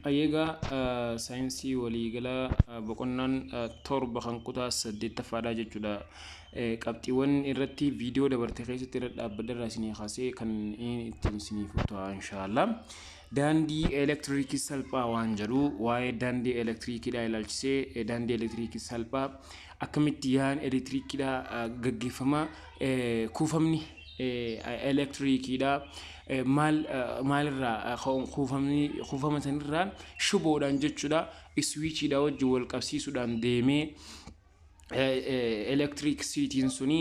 Egaa saayinsii waliigalaa boqonnaan 7 kan kutaa 8ffaadha jechuudha. Qabxiiwwan irratti viidiyoo dabarte keessatti irra dhaabbadha irraa isinii kaasee kan ittiin isiniif ta'a inshaallah. Daandii elektiriikii salphaa waan jedhu, waa'ee daandii elektiriikiidhaa ilaalchisee, daandii elektiriikii salphaa akkamitti yaa'an elektiriikiidhaa gaggeeffama, kuufamni elektiriikiidhaa maal maalirraa kuufamni, kuufama sanirraa shiboodhaan jechuudha, iswiichiidhaa wajjin wal qabsiisuudhaan deemee elektiriksiitiin suni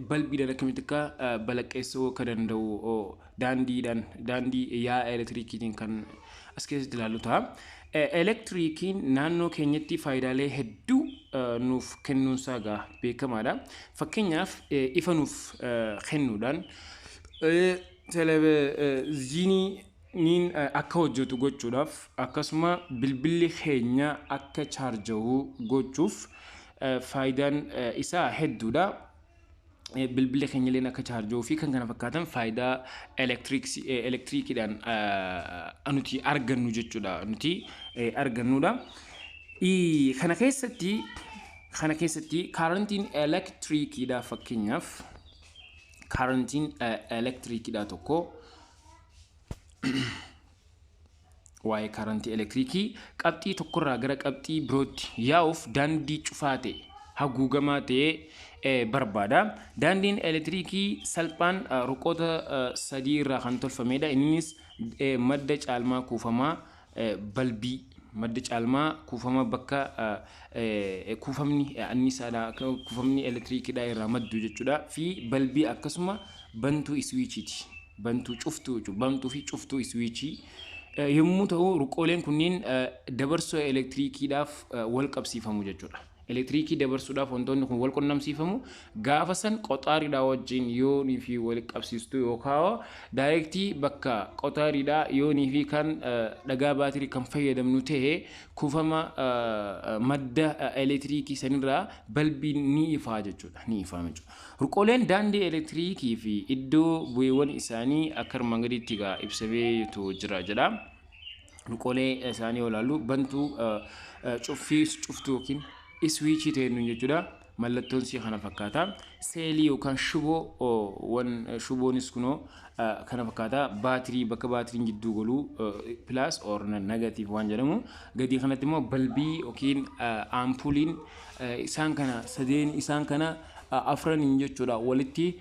balbiidhaan akkamitti akka balaqqeessuu akka danda'u, daandiidhaan daandii yaa'a elektiriikiitiin kan as keessatti ilaallu ta'a. Elektiriikiin naannoo keenyatti faayidaalee hedduu nuuf kennuunsaa egaa beekamaadha. Fakkeenyaaf, ifa nuuf kennuudhaan, televezyiiniin akka hojjetu gochuudhaaf, akkasuma bilbilli keenya akka chaarja'u gochuuf faayidaan isaa hedduudha. Bilbilli keenya illee akka chaarja'uu fi kan kana fakkaatan faayidaa elektiriikiidhaan nuti argannu jechuudha. Nuti argannudha. Kana keessatti kaarantiin elektiriikiidha, fakkeenyaaf kaarantiin elektiriikiidha tokko, waa'ee kaarantii elektiriikii qabxii tokkorraa gara qabxii birootti yaa'uuf daandii cufaa ta'e, haguugamaa ta'e barbaada. Daandiin elektiriikii salphaan ruqoota sadii irraa kan tolfamedha. Innis madda caalmaa kuufamaa balbii, madda caalmaa kuufama bakka kuufamni anniisaadhaa, kuufamni elektiriikiidhaa irraa maddu jechuudha, fi balbii, akkasuma bantuu iswiichiiti. Bantuu cuftuu jechuudha. Bantuu fi cuftuu iswiichii yommuu ta'u, ruqooleen kunniin dabarsoo elektiriikiidhaaf wal qabsiifamu jechuudha. Elektiriikii dabarsuudhaaf wantoonni kun wal qunnamsiifamu. Gaafa san qoxaariidhaa wajjin yoonii fi wal qabsiistu yookaan daayirektii bakka qoxaariidhaa yoonii fi kan dhagaa baatirii kan fayyadamnu ta'e, kuufama madda elektiriikii sanirraa balbiin ni ifaa jechuudha. Ni ifaa jechuudha. Ruqooleen daandii elektiriikii fi iddoo bu'eewwan isaanii akka armaan gadiitti egaa ibsameetu jira jedha. Ruqoolee isaanii yoo ilaallu, bantuu cuffii cuftuu yookiin iswiichii ta'e jechuudha. Mallattoon isii kana fakkaata. Seelii yookaan shiboo, shiboonis kunoo kana fakkaata. Baatirii, bakka baatiriin gidduu galu, plus or negative waan jedhamu. Gadii kanatti immoo balbii yookiin aampuuliin, isaan kana sadeen, isaan kana afraniin jechuudha, walitti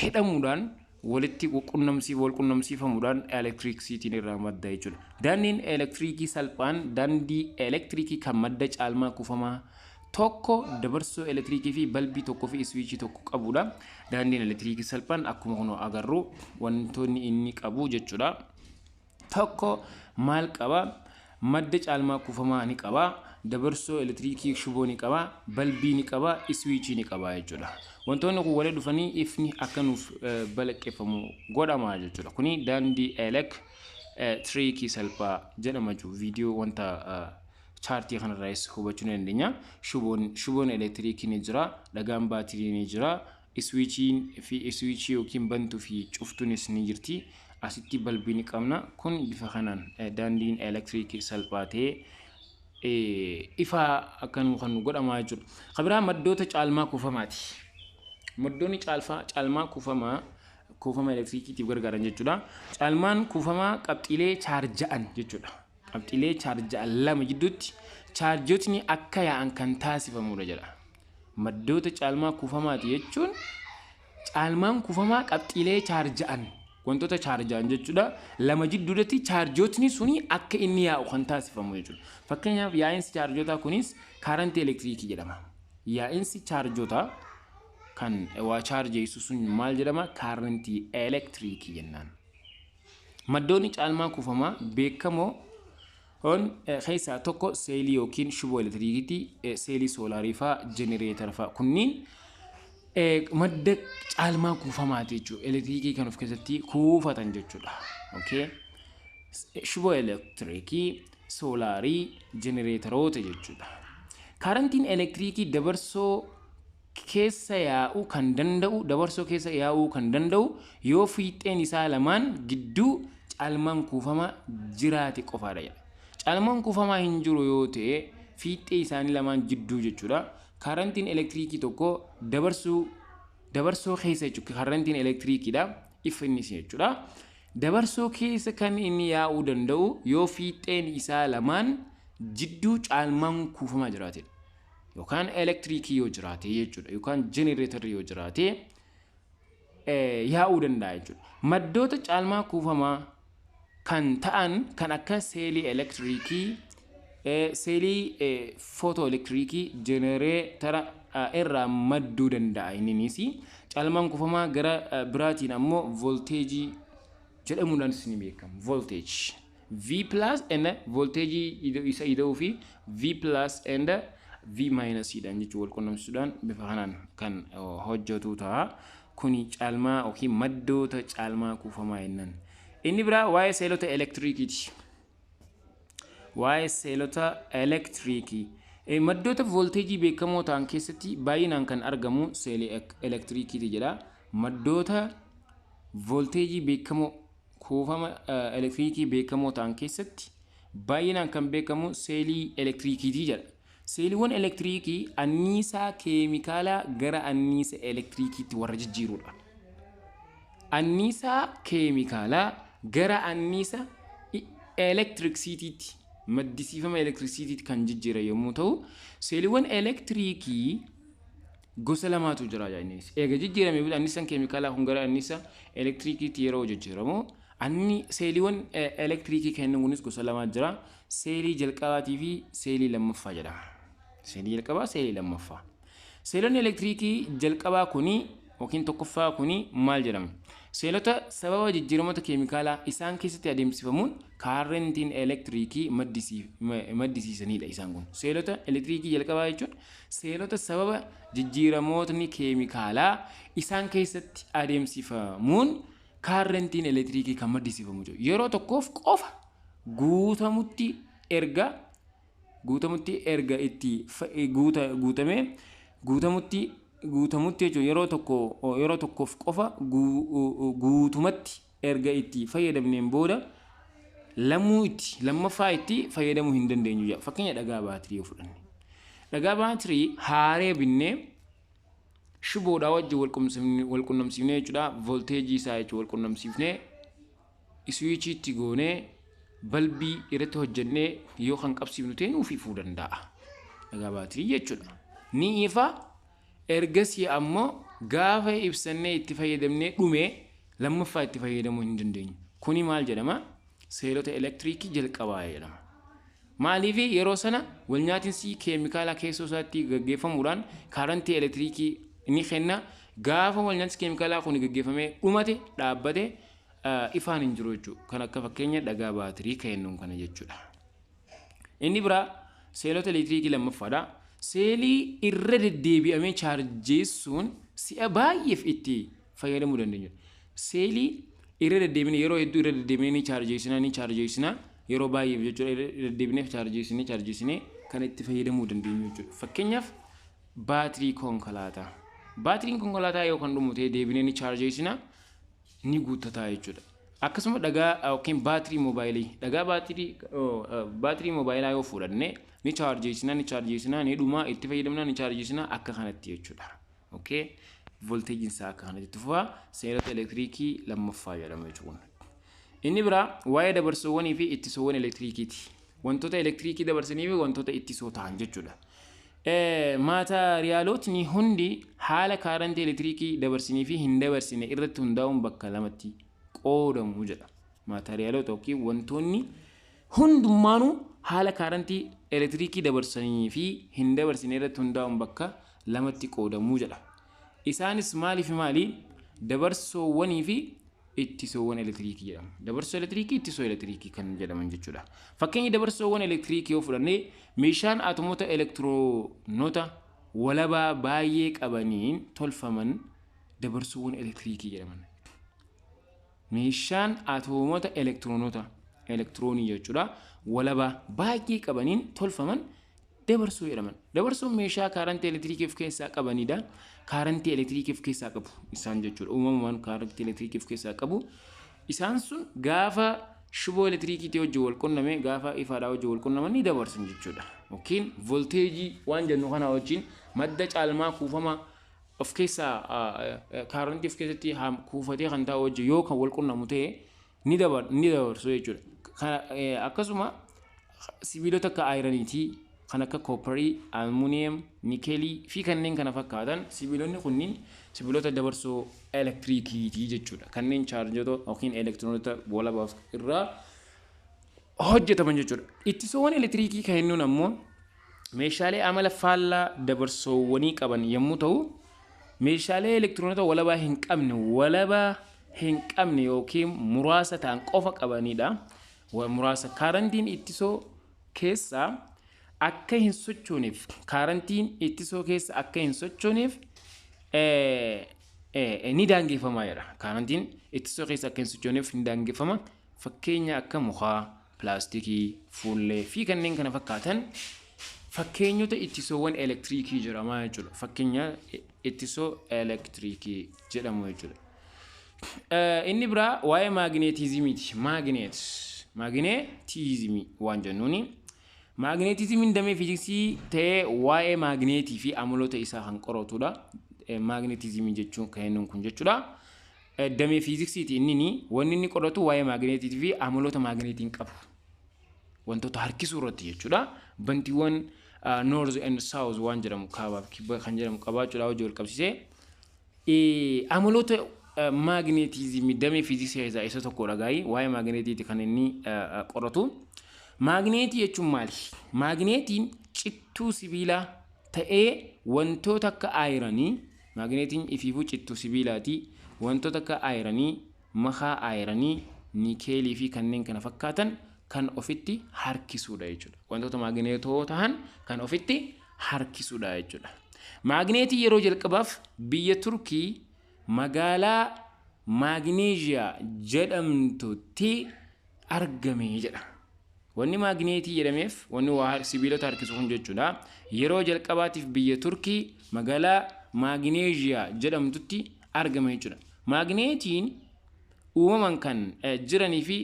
hidhamuudhaan, walitti wal qunnamsiifamuudhaan elektiriksiitiin irraa madda jechuudha. Daandiin elektiriikii salphaan daandii elektiriikii kan madda caalmaa kuufamaa tokko, dabarsoo elektiriikii fi balbii tokko fi iswiichii tokko qabudha. Daandiin elektiriikii salphaan akkuma kun agarru wantoonni inni qabu jechuudha. Tokko maal qaba? Madda caalmaa kuufamaa ni qaba. Dabarsoo elektiriikii shiboo ni qaba. Balbii ni qaba. Iswiichii ni qaba jechuudha. Wantoonni kun walitti dhufanii ifni akka nuuf balaqqeeffamu godhama jechuudha. Kuni daandii elektiriikii salphaa jedhama jechuudha. Viidiyoo wanta chaartii kanarraas hubachuu ni dandeenya. Shiboon elektiriikii ni jira. Dhagaan baatirii ni jira. Iswiichiin fi iswiichii yookiin bantuu fi cuftuunis ni jirti. Asitti balbii ni qabna. Kun bifa kanaan daandiin elektiriikii salphaa ta'ee ifaa akka nu kan godhamaa jechuudha. Kan biraa maddoota caalmaa kuufamaati. Maddoonni caalmaa kuufamaa kuufama elektiriikiitiif gargaaran jechuudha. Caalmaan kuufamaa qabxiilee chaarja'an jechuudha. Qabxiilee chaarja'an lama jidduutti chaarjotni akka yaa'an kan taasifamudha jedha. Maddoota caalmaa kuufamaati jechuun caalmaan kuufamaa qabxiilee chaarja'an, wantoota chaarja'an jechuudha, lama jidduutti chaarjotni suni akka inni yaa'u kan taasifamu jechuudha. Fakkeenyaaf, yaa'insi chaarjotaa kunis kaarantii elektiriikii jedhama. Yaa'insi chaarjotaa kan waa chaarjeessu sun maal jedhama? Kaarantii elektiriikii jennaan. Maddoonni caalmaa kuufamaa beekamoo on keessaa tokko seelii yookiin shiboo elektiriikiiti, seelii soolaarii fa'aa, jenereetara fa'aa, kunniin madda caalmaa kuufamaati jechuudha. Elektiriikii kan of keessatti kuufatan jechuudha. Okay? Shiboo elektiriikii, soolaarii, jenereetaroota jechuudha. Kaarantiin elektiriikii dabarsoo keessa yaa'uu kan danda'u, dabarsoo keessa yaa'uu kan danda'u yoo fiixeen isaa lamaan gidduu caalmaan kuufama jiraate qofaadha jedha. Caalmaan kuufamaa hin jiru yoo ta'e fiixee isaanii lamaan jidduu jechuudha. Kaarantiin elektiriikii tokko dabarsoo keessa jechuudha. Kaarantiin elektiriikiidha. Ifa innis jechuudha. Dabarsoo keessa kan inni yaa'uu danda'u yoo fiixeen isaa lamaan jidduu caalmaan kuufamaa jiraatedha. Yookaan elektiriikii yoo jiraate jechuudha. Yookaan jenereetarri yoo jiraate yaa'uu danda'a jechuudha. Maddoota caalmaa kuufamaa kan ta'an kan akka seelii elektiriikii, seelii footoo elektiriikii, jenereetara irraa madduu danda'a inninis. Caalmaan kuufamaa gara biraatiin ammoo voolteejii jedhamuudhaanis ni beekama. Voltage. V plus and volteejii isa ida'uu fi V plus and V minus dhaan jechuun wal qunnamsiisuudhaan bifa kanaan kan hojjetu ta'a. Kuni caalmaa yookiin maddoota caalmaa kuufamaa jennaan. Inni biraa waa'ee seelota elektiriikiiti. Waa'ee seelota elektiriikii. Maddoota voolteejii beekamoo ta'an keessatti baay'inaan kan argamu seelii elektiriikiiti jedha. Maddoota voolteejii beekamoo kuufama elektiriikii beekamoo ta'an keessatti baay'inaan kan beekamu seelii elektiriikiiti jedha. Seeliiwwan elektiriikii anniisaa keemikaalaa gara anniisa elektiriikiitti warra jijjiirudha. Anniisaa keemikaalaa gara anniisa elektiriksiitiitti, maddisiifama elektiriksiitiitti kan jijjiiran yommuu ta'u, seeliiwwan elektiriikii gosa lamaatu jira innis. Eega jijjiiramee booda anniisaan keemikaalaa kun gara anniisa elektiriikiitti yeroo jijjiiramu, anni seeliiwwan elektiriikii kennan kunis gosa lamaatu jira. Seelii jalqabaatii fi seelii lammaffaa jedhama. Seelii jalqabaa, seelii lammaffaa. Seelonni elektiriikii jalqabaa kuni yookiin tokkoffaa kuni maal jedhama? Seelota sababa jijjiiramoota keemikaalaa isaan keessatti adeemsifamuun kaarentiin elektiriikii maddisiisanidha isaan kun. Seelota elektiriikii jalqabaa jechuun seelota sababa jijjiiramootni keemikaalaa isaan keessatti adeemsifamuun kaarentiin elektiriikii kan maddisiifamu jechuudha. Yeroo tokkoof qofa guutamutti erga itti guutamee guutamutti jechuun yeroo tokkoof qofa guutumatti erga itti fayyadamneen booda lamuu itti lammaffaa itti fayyadamuu hin dandeenyu jedha. Fakkeenya dhagaa baatirii yoo fudhanne. Dhagaa baatirii haaree binnee shiboodhaa wajjin wal qunnamsiifnee jechuudha. Voolteejii isaa jechuudha wal qunnamsiifnee iswiichiitti goonee balbii irratti hojjennee yoo kan qabsiifnu ta'e nuuf ifuu danda'a. Dhagaa baatirii jechuudha. Ni ifa, ergasii ammoo gaafa ibsannee itti fayyadamnee dhumee lammaffaa itti fayyadamuu hin dandeenyu. Kuni maal jedhama? Seelota elektiriikii jalqabaa jedhama. Maaliif? Yeroo sana walnyaatinsi keemikaalaa keessoo isaatti gaggeeffamuudhaan kaarantii elektiriikii ni kenna. Gaafa walnyaatinsi keemikaalaa kun gaggeeffamee dhumate, dhaabbate, ifaan hin jiru jechuudha. Kan akka fakkeenya dhagaa baatirii kennuun kana jechuudha. Inni biraa seelota elektiriikii lammaffaadha. Seelii irra deddeebi'amee chaarjeessuun si'a baay'eef itti fayyadamuu dandeenyudha. Seelii irra deddeebinee, yeroo hedduu irra deddeebinee ni chaarjeessina, ni chaarjeessina, yeroo baay'eef jechuudha, irra deddeebinee chaarjeessinee chaarjeessinee kan itti fayyadamuu dandeenyu jechuudha. Fakkeenyaaf baatirii konkolaataa. Baatiriin konkolaataa yoo kan dhumu ta'e deebinee ni chaarjeessina, ni guuttataa jechuudha. Akkasuma dhagaa yookiin baatirii moobaayilii, dhagaa baatirii moobaayilaa yoo fudhanne ni chaarjeessina, ni chaarjeessina, ni dhuma, itti fayyadamna, ni chaarjeessina, akka kanatti jechuudha. Okay? Volteejiin isaa akka kanatti itti fufa, seelota elektiriikii lammaffaa jedhama jechuudha. Inni biraa waa'ee dabarsoowwanii fi ittisoowwan elektiriikiiti. Wantoota elektiriikii dabarsanii fi wantoota ittisoo ta'an jechuudha. Maatariyaalotni hundi haala kaarantii elektiriikii dabarsanii fi hin dabarsine irratti hundaa'uun bakka lamatti qoodamu jedha. Maatariyaalota yookiin wantoonni hundummaanuu haala kaarantii elektiriikii dabarsanii fi hin dabarsine irratti hundaa'uun bakka lamatti qoodamuu jedha. Isaanis maalii fi maali? Dabarsoowwanii fi ittisoowwan elektiriikii jedhamu. Dabarsoo elektiriikii, ittisoo elektiriikii kan jedhaman jechuudha. Fakkeenya dabarsoowwan elektiriikii yoo fudhanne, meeshaan atomoota elektiroonota walabaa baay'ee qabaniin tolfaman dabarsoowwan elektiriikii jedhaman. Meeshaan atoomota elektiroonota, elektiroonii jechuudha, walabaa baay'ee qabaniin tolfaman dabarsoo jedhaman. Dabarsoon meeshaa kaarantii elektiriikii of keessaa qabanidha. Kaarantii elektiriikii of keessaa qabu isaan jechuudha. Uumamumaan kaarantii elektiriikii of keessaa qabu. Isaan sun gaafa shiboo elektiriikiitii wajjin wal qunname gaafa ifaadhaa wajjin wal qunnaman ni dabarsan jechuudha. Yookiin volteejii waan jennu kana wajjin madda caalmaa kuufama of keessaa kaarantii of keessatti kuufatee kan taa'u wajjin yoo kan wal qunnamu ta'e ni dabarsu jechuudha. Akkasuma sibiilota akka ayiraniitii kan akka koopparii, almuuniyam, nikeelii fi kanneen kana fakkaatan sibiilonni kunniin sibiilota dabarsoo elektiriikiitii jechuudha. Kanneen chaarjota yookiin elektiroonota walabaaf irraa hojjetaman jechuudha. Ittisoowwan elektiriikii kan jennuun ammoo meeshaalee amala faallaa dabarsoowwanii qaban yommuu ta'u, meeshaalee elektiroonota walabaa hin qabne yookiin muraasa ta'an qofa qabanidha. Muraasa kaarantiin ittisoo keessaa akka hin sochooneef kaarantiin ittisoo keessa akka hin sochooneef ni daangeffama jedha. Kaarantiin ittisoo keessa akka hin sochooneef ni daangeffama. Fakkeenya akka mukaa, pilaastikii, fuullee fi kanneen kana fakkaatan fakkeenyota ittisoowwan elektiriikii jedhama jechuudha. Fakkeenya ittisoo elektiriikii jedhamu jechuudha. Inni biraa waa'ee maagneetizimiiti. Maagneetizimii waan jennuuni. Maagneetizimiin damee fiiziksii ta'ee waa'ee maagneetii fi amaloota isaa kan qoratudha. Maagneetizimii jechuun kan inni kun jechuudha. Damee fiiziksiiti inni wanni inni qoratu waa'ee maagneetii fi amaloota maagneetiin qabu. Wantoota harkisuu irratti jechuudha. Bantiiwwan north and south waan jedhamu kaabaaf kibba kan jedhamu qabaachuudha hojii wal qabsiisee. Amaloota maagneetizimii damee fiiziksii keessaa isa tokkodha gaayii waa'ee maagneetiiti kan inni qoratu. Maagneetii jechuun maali? Maagneetiin cittuu sibiilaa ta'ee wantoota akka ayiranii, maagneetiin ifiifuu cittuu sibiilaati, wantoota akka ayiranii, makaa ayiranii, nikeelii fi kanneen kana fakkaatan kan ofitti harkisuudha jechuudha. Wantoota maagneetoo ta'an kan ofitti harkisuudha jechuudha. Maagneetii yeroo jalqabaaf biyya Turkii magaalaa Maagneeziyaa jedhamtutti argame jedha. Wanni maagneetii jedhameef wanni waa sibiilota harkisu kun jechuudha. Yeroo jalqabaatiif biyya Turkii magaalaa Maagneeziyaa jedhamtutti argame jechuudha. Maagneetiin uumamaan kan jiranii fi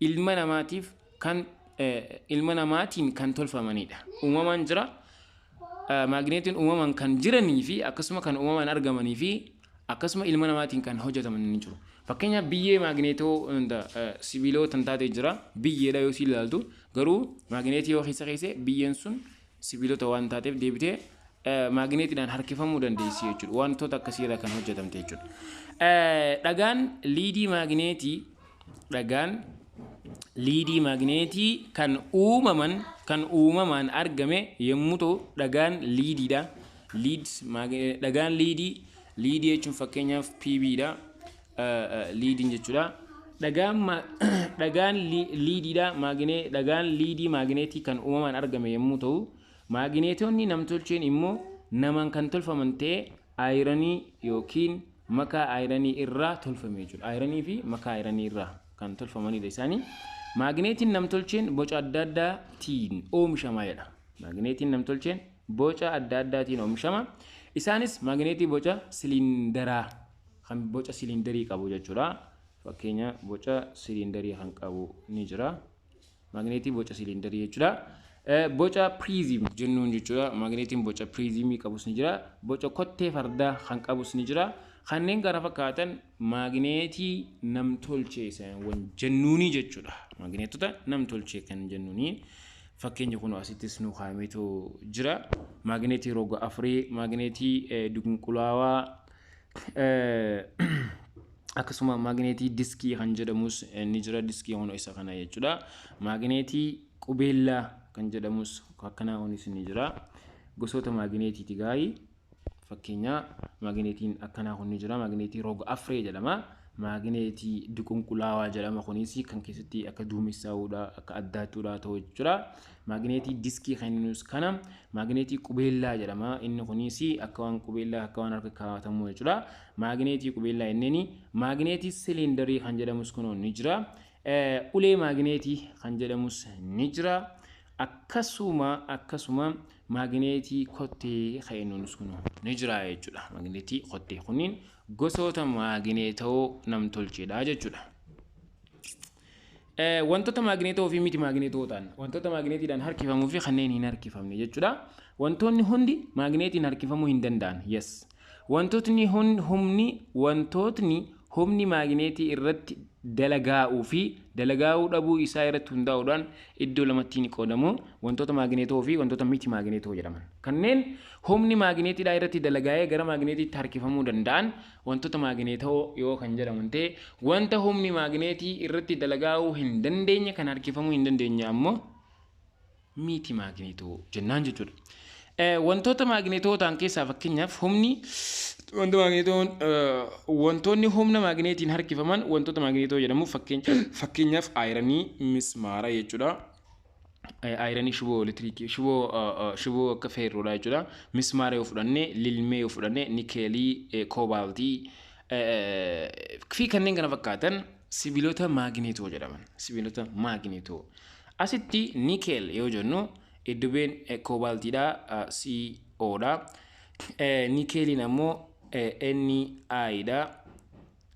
ilma namaatiif kan ilma namaatiin kan tolfamanidha. Uumamaan jira. Maagneetiin uumamaan kan jiranii fi akkasuma kan uumamaan argamanii fi akkasuma ilma namaatiin kan hojjetaman ni jiru. Fakkeenyaaf biyyee maagneetoo sibiilota hin taate jira. Biyyeedha yoo si ilaaltu garuu maagneetii yoo keessa keesse biyyeen sun sibiilota waan taateef deebitee maagneetiidhaan harkifamuu dandeessi jechuudha. Wantoota akkasiirraa kan hojjetamte jechuudha. Dhagaan liidii maagneetii dhagaan liidii maagneetii kan uumaman kan uumamaan argame yommuu ta'u dhagaan liidiidha. Dhagaan liidii liidii jechuun fakkeenyaaf PB dha. Liidiin jechuudha. Dhagaan liidiidha. Dhagaan liidii maagneetii kan uumamaan argame yommuu ta'u maagneetonni namtolcheen immoo namaan kan tolfaman ta'ee ayiranii yookiin makaa ayiranii irraa tolfame jechuudha. Ayiranii fi makaa ayiranii irraa kan tolfamanidha isaanii. Maagneetiin namtolcheen boca adda addaatiin oomishama jedha. Maagneetiin namtolcheen boca adda addaatiin oomishama. Isaanis maagneetii boca siliindaraa kan boca siliindarii qabu jechuudha. Fakkeenya boca siliindarii kan qabu ni jira. Maagneetii boca siliindarii jechuudha. Boca piriizim jennuun jechuudha. Maagneetiin boca piriizimii qabus ni jira. Boca kottee fardaa kan qabus ni jira. Kanneen kana fakkaatan maagneetii namtolchee isaan jennuuni jechuudha. Maagneetota namtolchee kan jennuuni. Fakkeenya kun asittis nu kaameetu jira. Maagneetii roga afurii, maagneetii duqunqulaawaa, akkasuma maagneetii diskii kan jedhamus ni jira. Diskii kun isa kana jechuudha. Maagneetii qubeellaa kan jedhamus akkanaa kunis ni jira. Gosoota maagneetiiti gaayii. Fakkeenya maagneetiin akkanaa kun ni jira. Maagneetii roga afree jedhama. Maagneetii duqunqulaawaa jedhama kunis kan keessatti akka duumessaa'uudha akka addaattuudha ta'u jechuudha. Maagneetii diskii kan inni kana maagneetii qubeellaa jedhama. Inni kunis akka waan qubeellaa akka waan harka kaawwatamu jechuudha. Maagneetii qubeellaa inneen maagneetii siliindarii kan jedhamus kun ni jira. Ulee maagneetii kan jedhamus ni jira. Akkasuma maagneetii kottee kan inni kun ni jira jechuudha. Maagneetii kottee kunniin gosoota maagneetoo namtolcheedha jechuudha. Wantoota maagineetoo fi miti maagineetoo ta'an, wantoota maagineetiidhaan harkifamuu fi kanneen hin harkifamne jechuudha. Wantoonni hundi maagineetiin harkifamuu hin danda'an. Yes. Wantootni humni wantootni humni maagineetii irratti dalagaa'uu fi dalagaa'uu dhabuu isaa irratti hundaa'uudhaan iddoo lamatti ni qoodamu. Wantoota maagineetoo fi wantoota miti maagineetoo jedhaman. Kanneen humni maagineetiidhaa irratti dalagaa'ee gara maagineetiitti harkifamuu danda'an wantoota maagineetoo yoo kan jedhaman ta'e, wanta humni maagineetii irratti dalagaa'uu hin dandeenye, kan harkifamuu hin dandeenye ammoo miti maagineetoo jennaan jechuudha. Wantoota maagineetoo ta'an keessaa fakkeenyaaf humni wanta maagineetoon wantoonni humna maagineetiin harkifaman wantoota maagineetoo jedhamu. Fakkeenyaaf ayiranii, mismaara jechuudha. Ayiranii, shiboo elektiriikii, shiboo akka feerroodha jechuudha. Mismaara yoo fudhanne, lilmee yoo fudhanne, nikeelii, koobaaltii fi kanneen kana fakkaatan sibiilota maagineetoo jedhaman. Sibiilota maagineetoo. Asitti nikeel yoo jennu iddubeen koobaaltiidha, CO dha. Nikeeliin ammoo Ni dha.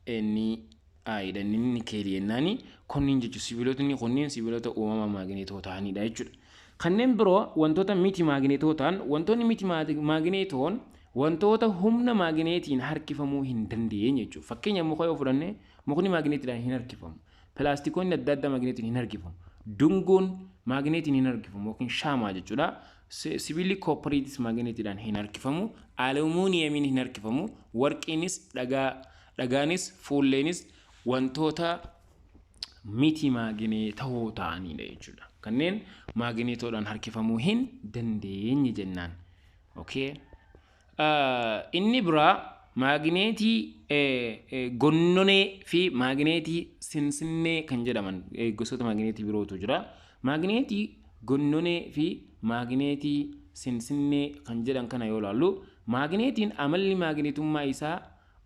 Ni dha. Inni nikeelii jennaani. Kunniin jechuun sibiilotni kunniin sibiilota uumama maagineetoo ta'anidha jechuudha. Kanneen biroo wantoota miti maagineetoo ta'an, wantoonni miti maagineetoon wantoota humna maagineetiin harkifamuu hin dandeenye jechuudha. Fakkeenya muka yoo fudhanne, mukni maagineetiidhaan hin harkifamu. Pilaastikoonni adda addaa maagineetiin hin harkifamu. Dungoon maagineetiin hin harkifamu yookiin shaamaa jechuudha. Sibiilli kooppariitis maagineetiidhaan hin harkifamu. Alumiiniyamiin hin harkifamu. Warqiinis, dhagaanis, fuulleenis wantoota miti maagineetoo ta'anidha jechuudha. Kanneen maagineetoodhaan harkifamuu hin dandeenye jennaan. Okay. Inni biraa maagineetii gonnonee fi maagineetii sinsinnee kan jedhaman gosoota maagineetii birootu jira. Maagineetii gonnonee fi maagineetii sinsinnee kan jedhan kana yoo ilaallu, maagineetiin amalli maagineetummaa isaa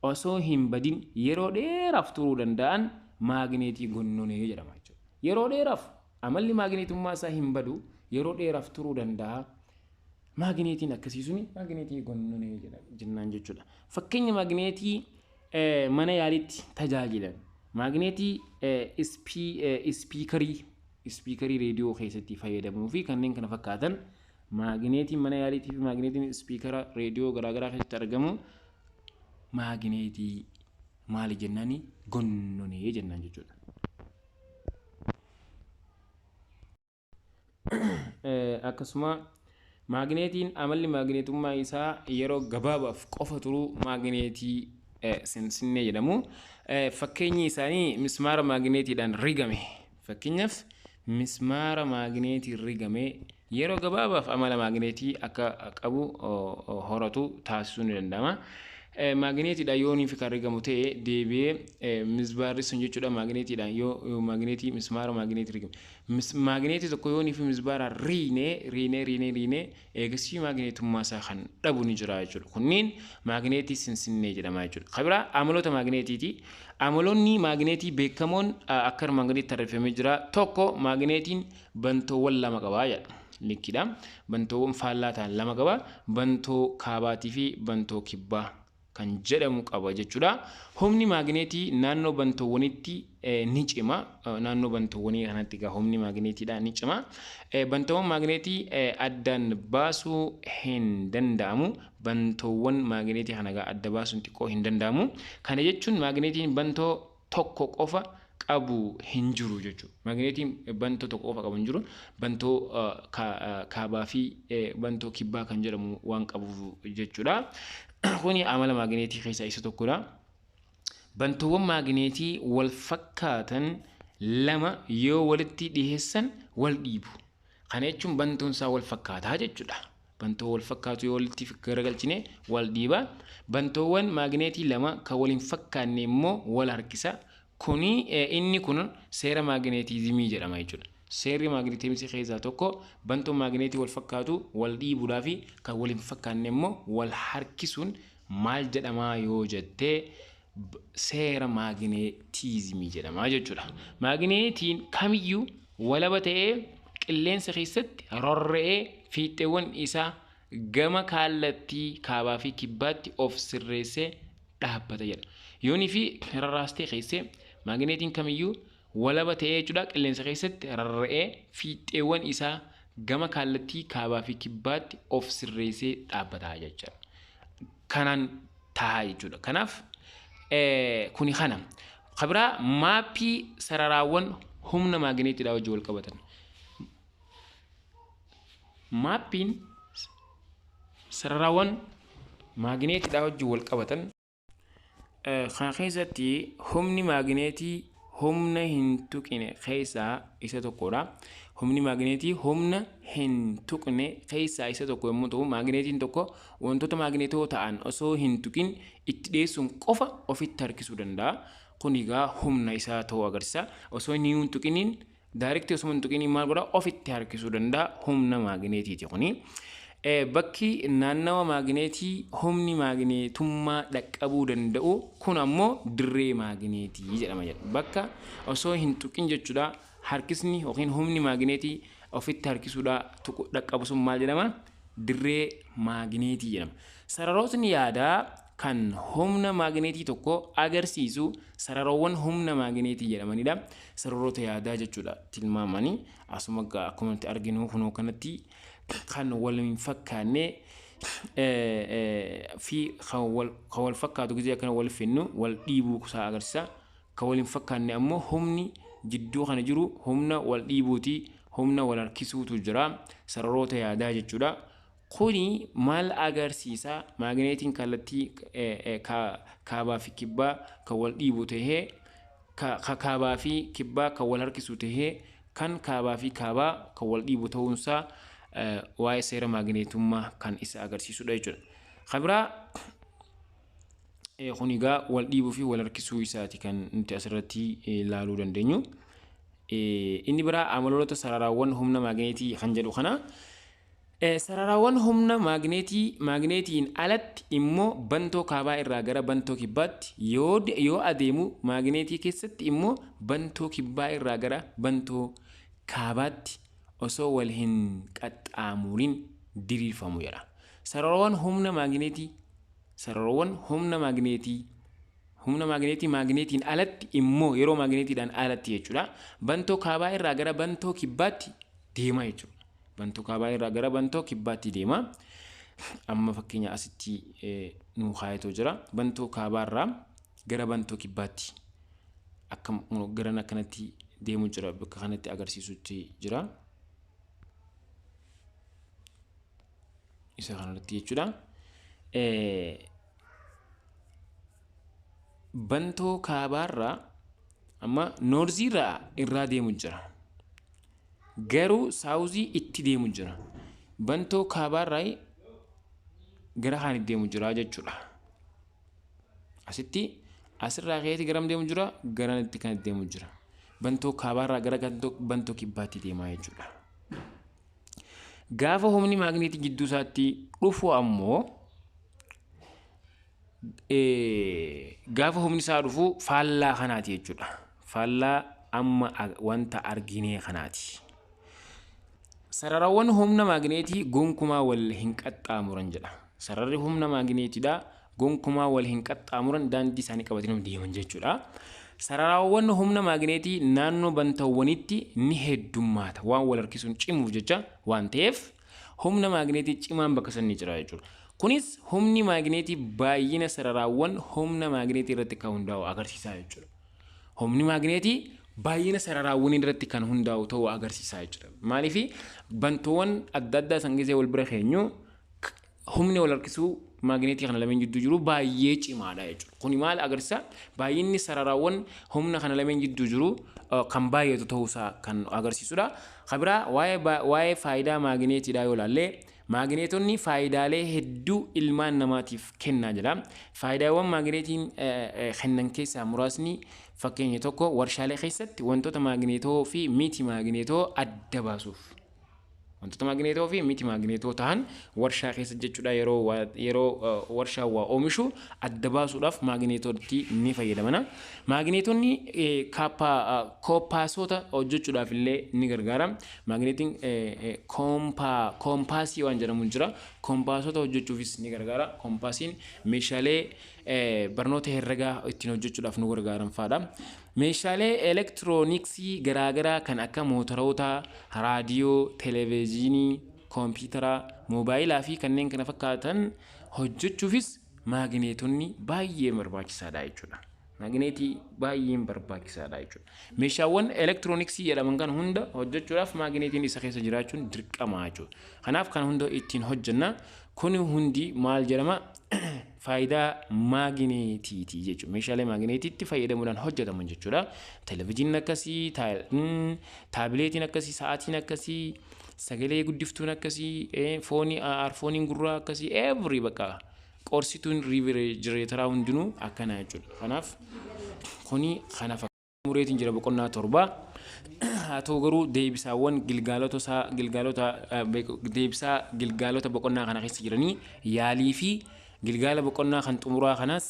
osoo hin badin yeroo dheeraaf turuu danda'an maagineetii gonnonee jedhama jechuudha. Yeroo dheeraaf amalli maagineetummaa isaa hin badu, yeroo dheeraaf turuu danda'a. Maagineetiin akkasii suni maagineetii gonnonee jennaan jechuudha. Fakkeenya maagineetii mana yaalitti tajaajilan, maagineetii ispiikarii reediyoo keessatti fayyadamuu fi kanneen kana fakkaatan, maagineetiin mana yaaliitii fi maagineetiin ispiikara reediyoo garaagaraa keessatti argamu maagineetii maali jennaani? Gonnonee jennaan jechuudha. Akkasuma maagineetiin amalli maagineetummaa isaa yeroo gabaabaaf qofa turuu maagineetii sinsinnee jedhamu. Fakkeenyi isaanii mismaara maagineetiidhaan rigame. Fakkeenyaaf mismaara maagineetiin rigame yeroo gabaabaaf amala maagineetii akka qabu horatu taasisuu ni danda'ama. Maagineetiidhaan yoo fi kan rigamu ta'e, deebi'ee misbaarri sun jechuudha, maagineetiidhaan yoo maagineetii mismaara maagineetii rigame. Maagineetii tokko yoo fi misbaara riinee riinee riinee riinee eegasii maagineetummaa isaa kan dhabu ni jira jechuudha. Kunniin maagineetii sinsinnee jedhama jechuudha. Kan biraa amaloota maagineetiiti. Amaloonni maagineetii beekamoon akka armaan gaditti tarreeffamee jira. Tokko, maagineetiin bantoowwan lama qaba jedha. Likkiidha. Bantoowwan faallaa ta'an lama qaba. Bantoo kaabaatii fi bantoo kibbaa kan jedhamu qaba jechuudha. Humni maagineetii naannoo bantoowwanitti ni cima. Naannoo bantoowwanii kanatti egaa humni maagineetiidha ni cima. Bantoowwan maagineetii addaan baasuu hin danda'amu. Bantoowwan maagineetii kana egaa adda baasuun xiqqoo hin danda'amu. Kana jechuun maagineetiin bantoo tokko qofa qabu hin jiru jechuudha. Maagineetiin bantoo tokko qofa qabu hin jiru. Bantoo kaabaa fi bantoo kibbaa kan jedhamu waan qabuuf jechuudha. Kuni amala maagineetii keessaa isa tokkodha. Bantoowwan maagineetii wal fakkaatan lama yoo walitti dhiheessan wal dhiibu. Kana jechuun bantoon isaa wal fakkaataa jechuudha. Bantoo wal fakkaatu yoo walitti garagalchine wal dhiiba. Bantoowwan maagineetii lama kan wal hin fakkaanne immoo wal harkisa. Kuni inni kun seera maagineetiizimii jedhama jechuudha. Seerri maagineetiizimii keessaa tokko bantoon maagineetii wal fakkaatu wal dhiibuudhaa fi kan wal hin fakkaanne immoo wal harkisuun maal jedhamaa yoo jettee, seera maagineetiizimii jedhama jechuudha. Maagineetiin kamiyyuu walaba ta'ee qilleensa keessatti rorra'ee fiixeewwan isaa gama kallattii kaabaa fi kibbaatti of sirreessee dhaabbata jedha. Yoonii fi rarraastee keessee maagineetiin kamiyyuu walaba ta'ee jechuudha qilleensa keessatti rarra'ee fiixeewwan isaa gama kallattii kaabaa fi kibbaatti of sirreessee dhaabbata jechuudha. Kanaan ta'a jechuudha. Kanaaf kuni kana. Kabiraa maappii sararaawwan humna maagineetiidhaa wajjin wal qabatan. Maappiin sararaawwan maagineetiidhaa wajjin wal qabatan kana keessatti humni maagineetii humna hin tuqne keessaa isa tokkodha. Humni maagineetii humna hin tuqne keessaa isa tokko yommuu ta'u, maagineetiin tokko wantoota maagineetoo ta'an osoo hin tuqin itti dhiyeessuun qofa ofitti harkisuu danda'a. Kun egaa humna isaa ta'uu agarsiisa. Osoo inni hin tuqiniin, direct osoo hin tuqiniin maal godha? Ofitti harkisuu danda'a. Humna maagineetiiti kuni. Bakki naannawa maagineetii humni maagineetummaa dhaqqabuu danda'u kun ammoo dirree maagineetii jedhama jedha. Bakka osoo hin tuqin jechuudha harkisni yookiin humni maagineetii ofitti harkisuudha dhaqqabu sun maal jedhama? Dirree maagineetii jedhama. Sararootni yaadaa kan humna maagineetii tokko agarsiisu sararoowwan humna maagineetii jedhamanidha. Sararoota yaadaa jechuudha tilmaamanii asuma akkuma nuti arginu kunoo kanatti kan wal hin fakkaanne fi kan wal fakkaatu gisee akkana wal finnu wal dhiibuu isaa agarsiisa. Kan wal hin fakkaanne ammoo humni jidduu kana jiru humna wal dhiibuuti, humna wal harkisuutu jira. Sararoota yaadaa jechuudha. Kuni maal agarsiisa? Maagineetiin kallattii kaabaa fi kibbaa kan wal dhiibu tahee, kaabaa fi kibbaa kan wal harkisu tahee, kan kaabaa fi kaabaa kan wal dhiibu ta'uunsaa waa'ee seera maagineetummaa kan isa agarsiisudha jechuudha. Kan biraa kun egaa wal dhiibuu fi wal harkisuu isaati kan nuti asirratti ilaaluu dandeenyu. Inni biraa amaloota sararaawwan humna maagineetii kan jedhu kana. Sararaawwan humna maagineetii maagineetiin alatti immoo bantoo kaabaa irraa gara bantoo kibbaatti yoo adeemu, maagineetii keessatti immoo bantoo kibbaa irraa gara bantoo kaabaatti osoo wal hin qaxxaamurin diriirfamu jedha. Sararawwan humna maagineetii, sararawwan humna maagineetii, humna maagineetii maagineetiin alatti immoo yeroo maagineetiidhaan alatti jechuudha. Bantoo kaabaa irraa gara bantoo kibbaatti deema jechuudha. Bantoo kaabaa irraa gara bantoo kibbaatti deema. Amma fakkeenya asitti nuu kaayatoo jira. Bantoo kaabaa irraa gara bantoo kibbaatti akkam garan akkanatti deemu jira, bakka kanatti agarsiisutti jira. Isa kanarratti jechuudha. Bantoo kaabaarraa amma noorziirraa irraa deemu jira. Garuu saawuzii itti deemu jira. Bantoo kaabaarraa gara kaanitti deemu jira jechuudha. Asitti asirraa ka'eeti garam deemu jira? Garanitti kan deemu jira. Bantoo kaabaarraa gara bantoo kibbaatti deemaa jechuudha. Gaafa humni maagneetii jidduu isaatti dhufu ammoo, gaafa humni isaa dhufu faallaa kanaati jechuudha. Faallaa amma wanta arginee kanaati. Sararawwan humna maagneetii gonkumaa wal hin qaxxaamuran jedha. Sararri humna maagneetiidha gonkumaa wal hin qaxxaamuran, daandii isaanii qabatanii deeman jechuudha. Sararawwan humna maagneetii naannoo bantawwanitti ni heddummaata, waan wal harkisuun cimuuf jecha waan ta'eef humna maagneetii cimaan bakka san ni jira jechuudha. Kunis humni maagneetii baay'ina sararaawwan humna maagneetii irratti kan hundaa'u agarsiisa jechuudha. Humni maagneetii baay'ina sararaawwan irratti kan hundaa'u ta'uu agarsiisa jechuudha. Maaliif? Bantoowwan adda addaa san gisee wal bira keenyu humni wal harkisuu maagneetii kana lameen jidduu jiru baay'ee cimaadha jechuudha. Kuni maal agarsiisa? Baay'inni sararaawwan humna kana lameen jidduu jiru kan baay'atu ta'uusaa kan agarsiisudha. Kan biraa waa'ee faayidaa maagneetiidhaa yoo ilaalle, maagineetonni faayidaalee hedduu ilmaan namaatiif kennaa jira. Faayidaawwan maagineetiin kennan keessaa muraasni, fakkeenya tokko, warshaalee keessatti wantoota maagineetoo fi miti maagineetoo adda baasuuf. Wantoota maagineetoo fi miti maagineetoo ta'an warshaa keessa jechuudha, yeroo warshaa waa oomishu adda baasuudhaaf maagineetootti ni fayyadamana. Maagineetonni koompaasota hojjechuudhaaf illee ni gargaara. Maagineetiin koompaasii waan jedhamu jira. Koompaasota hojjechuufis ni gargaara. Koompaasiin meeshaalee barnoota herregaa ittiin hojjechuudhaaf nu gargaaran fa'aadha. Meeshaalee elektirooniksii garaagaraa kan akka mootoroota, raadiyoo, televezyiinii, koompitaraa, moobaayilaa fi kanneen kana fakkaatan hojjechuufis maagineetonni baay'ee barbaachisaadha jechuudha. Maagineetii baay'een barbaachisaadha jechuudha. Meeshaawwan elektirooniksii jedhaman kan hunda hojjechuudhaaf maagineetiin isa keessa jiraachuun dirqama jechuudha. Kanaaf kan hunda ittiin hojjenna. Kun hundi maal jedhama? Faayidaa maagineetiiti jechuudha. Meeshaalee maagineetiitti fayyadamuudhaan hojjetaman jechuudha. Televezyiiniin akkasii, taabileetiin akkasii, sa'aatiin akkasii, sagalee guddiftuun akkasii, foonii, arfooniin gurraa akkasii, every bakka qorsituun riifrijireetaraa hundinuu akkana jechuudha. Kanaaf kuni kana mureetiin jira boqonnaa 7. Haa ta'u garuu deebisaawwan gilgaalota isaa gilgaalota deebisaa gilgaalota boqonnaa kana keessa jiranii yaalii fi gilgaala boqonnaa kan xumuraa kanas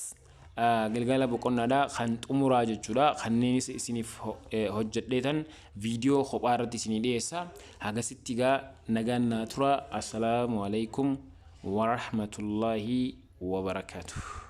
gilgaala boqonnaadha kan xumuraa jechuudha. Kanneenis isiniif hojjedheetan viidiyoo kophaa irratti isinii dhiyeessa. Hagasitti gaa nagaan naa tura. Assalaamu alaikum warahmatullaahi wabarakaatuh.